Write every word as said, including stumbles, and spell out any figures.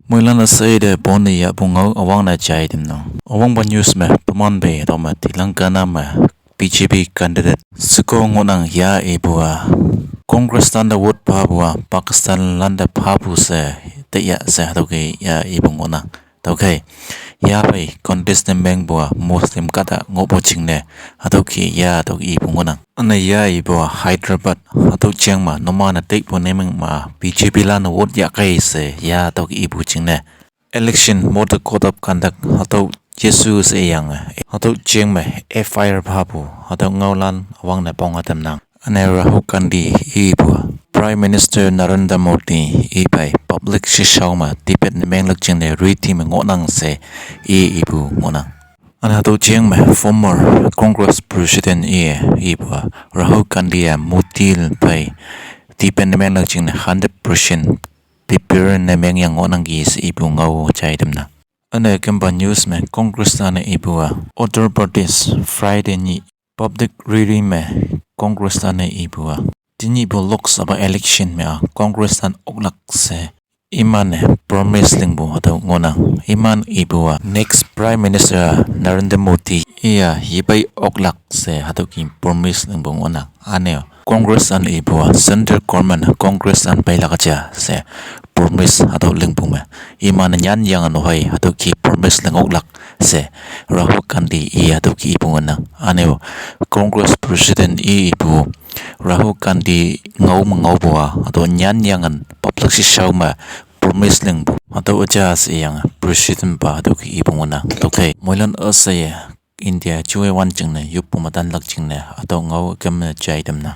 Moilan asai de pon ne ya pungau awang na jai dem nang. Awang ba news me, paman be, tau me, Telangana me, B J P candidate. Seko ngonang ya ibu a. Congress lan de vote pa bu a, Pakistan lan de pa bu se, te ya se, hatau ke ya ibu ngonang. Tau ke, ya bai, contest ne meng bu a, Muslim kata ngopo ching ne, hatau ke ya, hatau ke ibu ngonang. Ane ya ibu a Hyderabad, hatau cheng ma, noma na tek bu ne meng ma, B J P lan vote ya kai se, ya hatau ke ibu ching ne. Election mo the code of conduct, hatau Jesu se yang, hatau cheng me, F I R pa bu, hatau ngau lan, awang ne pong atam nang. Ane Rahul Gandhi ibu a, Prime Minister Narendra Modi i bai, public shisau ma, debate ne meng lak ching ne, riti me ngonang se, i ibu ngonang. Ane hatau cheng me, former Congress President i, ibu a, Rahul Gandhi a Modi bai, debate ne meng lak ching ne, hundred percent, debate ne meng yang ngonang ki se ibu ngau jai dem na. Ane kemba news me Congress lan ne ibu a. Uttar Pradesh Friday ni public rally me Congress lan ne ibu a. Tini bu Lok Sabha election me a Congress lan oklak se. Iman ne promise ling bu hatau ngonang. Iman ibu a next Prime Minister a Narendra Modi iya yibai oklak se hatau ki promise ling bu ngonang. Ane Congress lan ibu a, Central Government Congress lan pai lak aja se promise hatau ling bu me. Iman nyan yang anu hai hatau ki promise ling oklak se Rahul Gandhi i hatau ki ibu ngonang. Ane Congress President i ibu Rahul Gandhi ngau me ngau bu a, hatau nyan yang an public shisau ma promise ling bu. Hatau aja se yang President pa hatau ki ibu ngonang. Tau ke, moilan asai India chuwe wan ching ne, yup pu matan lak ching ne, hatau ngau kem ne jai dem na.